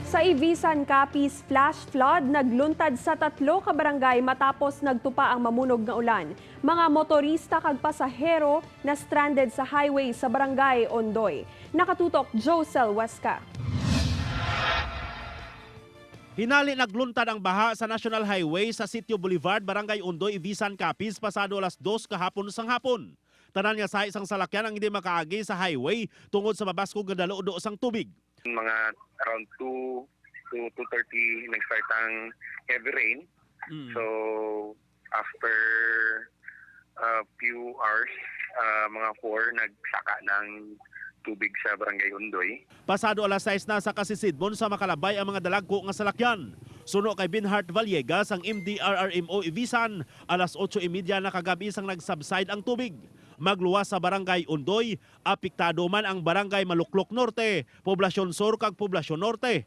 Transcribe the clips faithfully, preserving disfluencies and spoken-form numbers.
Sa Ivisan, Capiz, flash flood nagluntad sa tatlo ka barangay matapos nagtupa ang mamunog nga ulan. Mga motorista kag pasahero na stranded sa highway sa Barangay Ondoy. Nakatutok, Josel Huesca. Hinali nagluntad ang baha sa National Highway sa Sitio Boulevard, Barangay Ondoy, Ivisan, Capiz, pasado alas dos kahapon sang hapon. Tanan nga sahi sang salakyan ang hindi makaagi sa highway tungod sa mabaskog nga daludo sang tubig. Mga around two to two thirty nag-start ang heavy rain. Mm. So, after a few hours, ah, mga four, nagsaka ng tubig sa Barangay Ondoy. Pasado alas sais na sa kasisidmon sa makalabay ang mga dalagko nga salakyan. Suno kay Binhart Villegas, ang M D R R M O Ivisan, alas otso y media na kagabi sang nag-subside ang tubig. Magluwas sa Barangay Ondoy, apektado man ang Barangay Maluklok Norte, Poblacion Sur kag Poblacion Norte.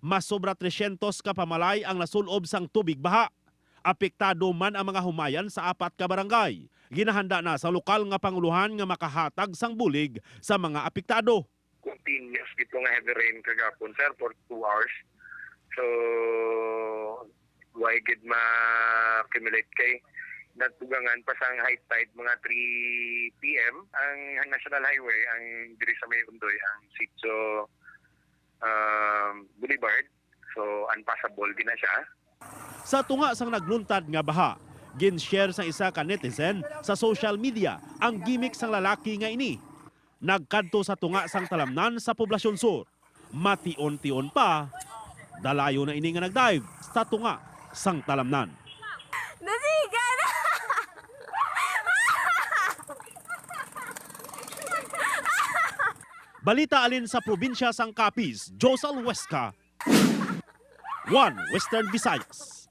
Mas sobra trescientos ka pamalay ang nasul-ob sang tubig baha. Apektado man ang mga humayan sa apat ka barangay. Ginahanda na sa lokal nga pangulohan nga makahatag sang bulig sa mga apektado. Continuous gid nga heavy rain kagapon, sir, for two hours. So, way gid ma-accumulate kay natugangan pa sang high tide mga three P M ang, ang National Highway, ang diri sa may Ondoy, ang Sitio, um, Boulevard. So, unpassable gid na siya. Sa tunga sang nagluntad nga baha, gin-share sang isa ka netizen sa social media ang gimik sang lalaki nga ini. Nagkadto sa tunga sang talamnan sa Poblacion Sur. Mation-tion pa, dalayo na ini nga nag-dive sa tunga sang talamnan. Nasiga na! Balita halin sa probinsya sang Capiz, Josel Huesca, One Western Visayas.